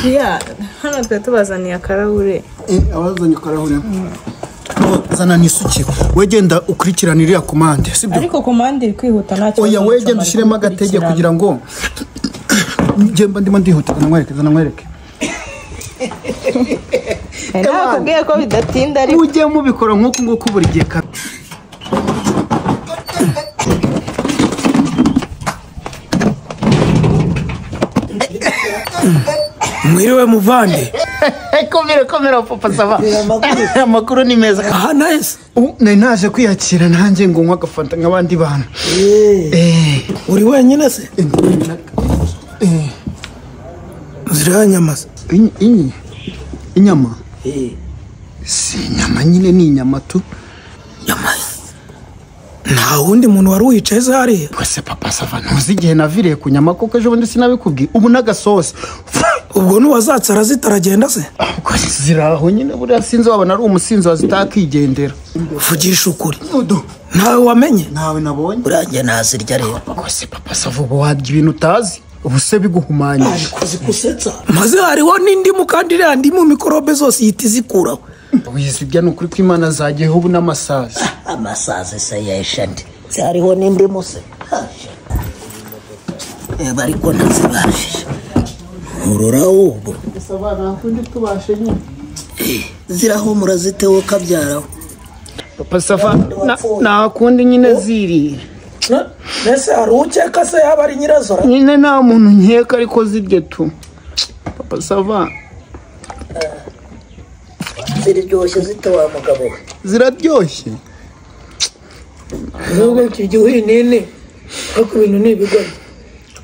Abakiriya hano twe tubazaniye akarahure. Abazanye akarahure. Zana nisukire. We genda ukurikirana iriya komande, sibyo? Ariko komande iri kwihuta nta kibazo. Oya we genda ushyiremo agatege kugira ngo njye ndimo ndihuta namwereke namwereke. Nakubwiye ko bidatinda ariko ujye mubikora nk'uko nguko buri gihe. Mwiriwe muvande. Komera komera papa sava. Amakuru ni meza. Aha nice. Nari naje kwiyakira nanjye ngo nywa agafanta nk'abandi bantu. Uri wenyine se? Ziriya nyama se? Inyama? Si inyama nyine ni inyama tu. Nyama. Nta wundi muntu wari wicaye se hariya? Ese papa sava ntuzi igihe naviriye ku nyama koko ejo bundi sinabikubwiye ubu n'agasosi. Ubwo nuwazatse arazitaragenda se? Ubwo ziraho nyine buriya sinzi wabona ari umusinzi wazitakigendera. Vugisha ukuri. Ntawe wamenye? Ntawe nabonye. Uranjye nazirya rero. Ese papa sava ubu warya ibintu utazi? Ubu se biguhumanyije. Ariko zikusetsa. Maze hariho n'indimu kandi iriya ndimu mikorobe zose ihita izikuraho. Wizirya ni ukuri ko Imana zagiyeho ubu n'amasazi. Amasazi se yesha ndi. Hariho n'indimu se. Ariko ntazibashije. Nkurura ubwo. Zirahumura zitewe kabyaraho. Papa Safa nta kundi nyine ziri. Nese hari ukeka se yaba ari nyirazo? Nyine nta muntu nkeka ariko zirye tu. Papa Safa. Ziryoshye zite wa mugabo we? Ziraryoshye. Nubwo iki gihe nini ariko ibintu ni ibigori.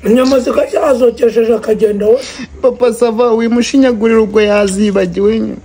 Inyama zikajya azokesheje akagenda we. Papa Sava wimushinyagurira ubwo yazibagiwe.